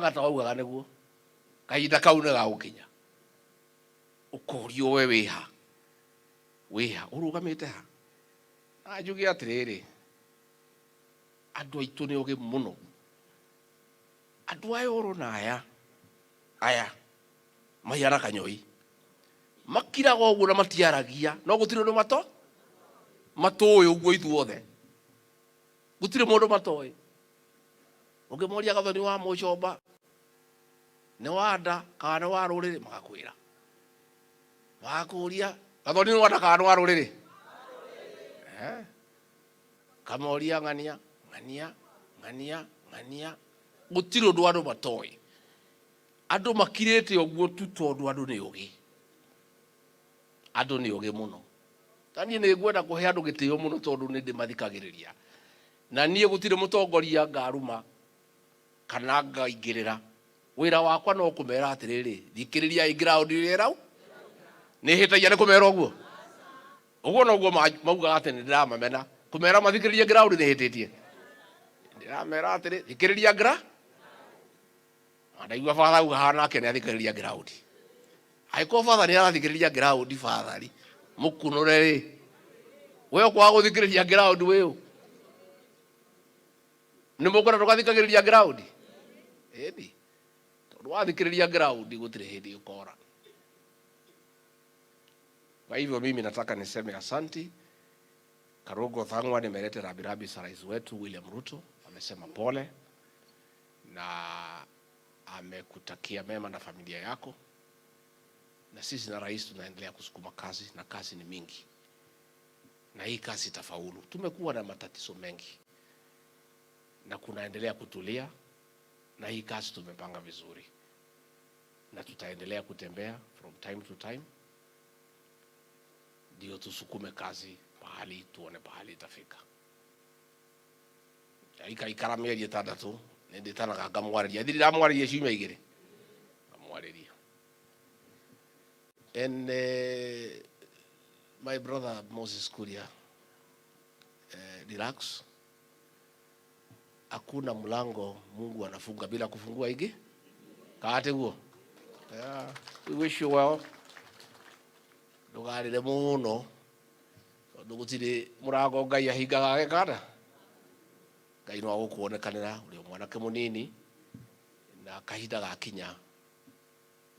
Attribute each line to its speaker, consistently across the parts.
Speaker 1: Wonaga ta waugaga nĩguo kahinda kau nĩ gagũkinya ũkorio we wĩha wĩha ũrũgamĩte ha. Na njuge atĩrĩrĩ, andũ aitũ nĩ ogĩ mũno, andũ aya ũrona aya aya mahiana kanyoi makiraga ũguo na matiaragia, no gũtirĩ ũndũ mato matũĩ ũguo ithuothe gũtirĩ mũndũ matoĩ. Ũngĩmoria Gathoni wa Mũcomba nĩ wa nda kana nĩ wa rũrĩrĩ, magakwĩra. Magakũria Gathoni nĩ wa nda kana nĩ wa rũrĩrĩ, eh? Kamoria ng'ania ng'ania ng'ania ng'ania, gũtirĩ ũndũ andũ matoĩ. Andũ makirĩte ũguo tu tondũ andũ nĩ ũgĩ, andũ nĩ ũgĩ mũno. Na niĩ nĩ ngwenda kũhe andũ gĩtĩo mũno tondũ nĩ ndĩmathikagĩrĩria. Na niĩ gũtirĩ mũtongoria ngaruma kana ngaingĩrĩra. Wĩra wakwa no kũmera atĩrĩrĩ, thikĩrĩriai ground ĩrĩa ĩrau. Nĩ hĩtagia nĩ kũmera ũguo? Ũguo noguo maugaga atĩ nĩ ndĩramamena. Kũmera mathikĩrĩrie ground nĩ hĩtĩtie. Ndĩramera atĩrĩ, thikĩrĩria ground. Ndaigua batha auga haha nake nĩ athikagĩrĩria ground. Angĩkorwo batha nĩ arathikĩrĩria ground, batha rĩ, mũkunũre rĩ. We ũkwaga gũthikĩrĩria ground wĩ ũ? Nĩ mũkwenda tũgathikagĩrĩria ground? Ĩni. Tondũ wathikĩrĩria ground gũtirĩ hĩndĩ ũkora. Kwa hivyo mimi nataka niseme asanti. Karungo Thang'wa nimeleta rambirambi za rais wetu William Ruto, amesema pole na amekutakia mema na familia yako, na sisi na rais tunaendelea kusukuma kazi, na kazi ni mingi, na hii kazi itafaulu. Tumekuwa na matatizo mengi na kunaendelea kutulia, na hii kazi tumepanga vizuri, na tutaendelea kutembea from time to time, ndio tusukume kazi pahali tuone pahali itafika. Ikaikara mĩeri ĩtandatũ nĩ ndĩtanaga ngamwarĩria, thiri ndamwarĩria ciumia igĩrĩ ngamwarĩria. And my brother Moses Kuria, relax. Hakuna mlango Mungu anafunga bila kufungua igi kaate guo. Yeah, we wish you well. Ndugarire muno tondu gutiri murango Ngai ahingaga agekana. Ngai no agũkuonekanĩra ũrĩ o mwanake mũnini, na kahinda gakinya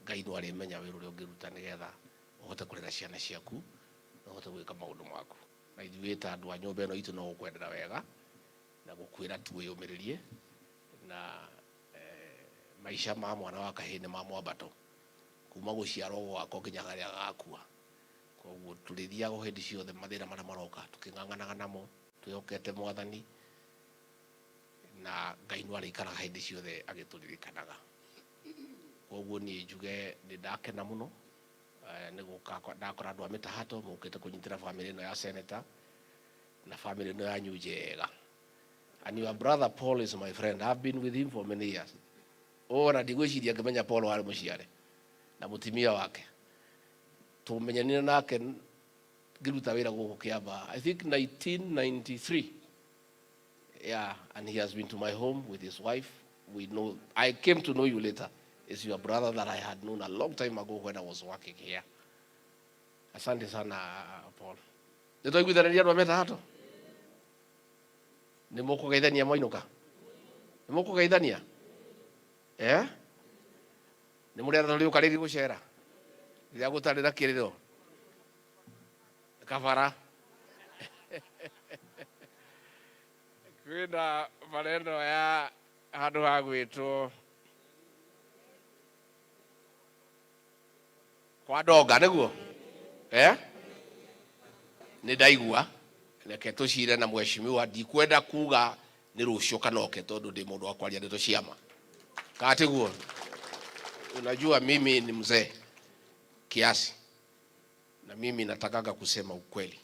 Speaker 1: Ngai no arĩmenya wĩra ũrĩa ũngĩruta nĩgetha ũhote kũrera ciana ciaku na ũhote gwĩka maũndũ maku. Na ithuĩ ta andũ a nyũmba ĩno itũ no gũkwendera wega na gũkwĩra tu wĩyũmĩrĩrie, na maica ma mwana wa kahĩĩ nĩ ma mwambato kuma gũciarwo gwako nginya harĩa agakua. Koguo tũrĩthiaga o hĩndĩ ciothe mathĩna marĩa maroka tũkĩng'ang'anaga namo twĩhokete Mwathani, na Ngai no arĩikaraga hĩndĩ ciothe agĩtũririkanaga. Koguo niĩ njuge nĩ ndakena mũno nĩ gũka ndakora andũ a mĩtahato mũkĩte kũnyitĩra famĩlĩ ĩno ya senator na famĩlĩ ĩno yanyu njega. And your brother Paul is my friend. I've been with him for many years. Ona ndigwĩciria ngĩmenya Paul warĩ mũciare na mũtumia wake. Tũmenyanire nake ngĩruta wĩra gũkũ Kiambaa, I think 1993. Yeah, and he has been to my home with his wife. We know, I came to know you later. It's your brother that I had known a long time ago when I was working here. Asante sana, Paul. Nĩ twaiguithanĩria andũ a mĩtahato? Nĩ mũkũgeithania mwainũka? Nĩ mũkũgeithania? Eh? Nĩ mũrenda tũrĩũka rĩngĩ gũcera? Rĩrĩa gũtarĩ na kĩrĩro? Kabara. Kwĩna bara ĩno ya handũ ha gwĩtwo kwa Ndonga nĩguo? Eh? Nĩ ndaigua reke tũcire na mheshimiwa, ndikwenda kuga nĩ rũciũ kana oke tondũ ndĩ mũndũ wa kwaria ndeto cia ma. Kana tiguo? Unajua mimi ni mzee kiasi na mimi natakaga kusema ukweli.